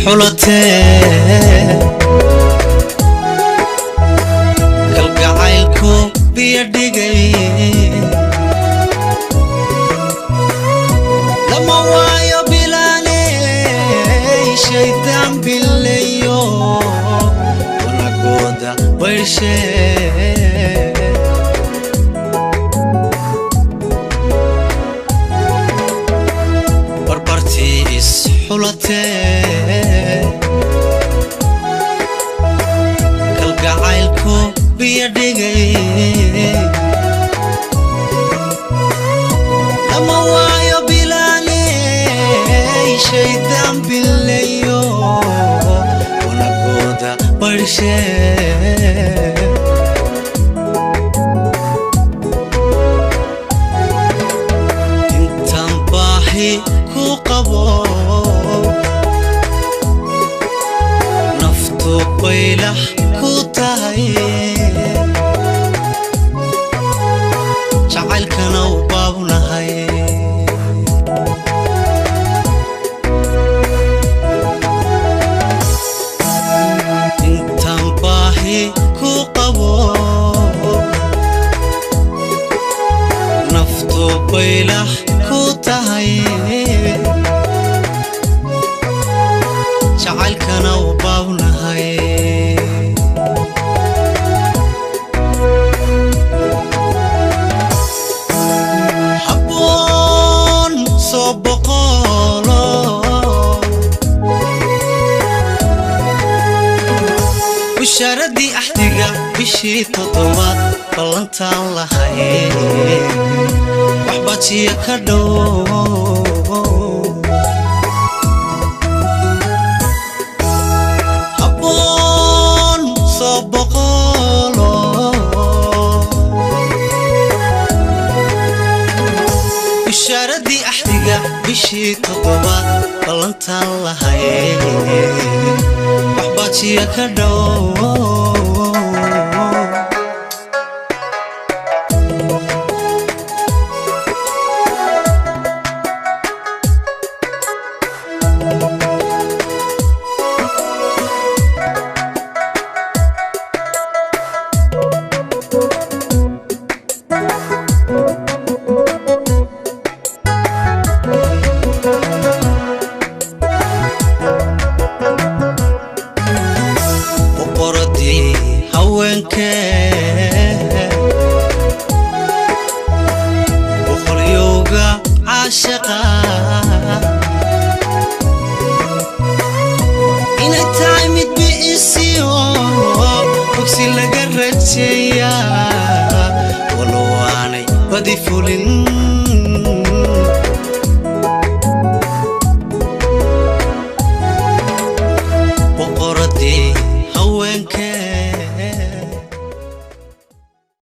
Isxulatee kalgacaylku biyo dhigay, lama waayo bilaaney shaydaan bileeyo wanagooda bayshee. Barbartii isxulatee kalgacaylku biyo dhigay, lama waayo bilaaney shaydaan bileeyo wanagooda barshee. Intaan baahi ku qabo, naftu baylah ku tahay, jacaylkana u baabnahay. Intaan baahi ku qabo, naftu baylah ku tahay, jacaylkana u baabnahay. Habboon soo boqolo bushaaradii axdiga bishii toddobaad ballantaan lahay, waxbajiya ka dhow. Habboon soo boqolo bushaaradii axdiga bishii toddobaad ballantaan lahay, waxbajiya ka dhow. Boqoradii haweenkee, boqolyowga caashaqa, inay tahay mid bi'isiyo bogsi laga rajeeyaa, walow aanay badi fulin.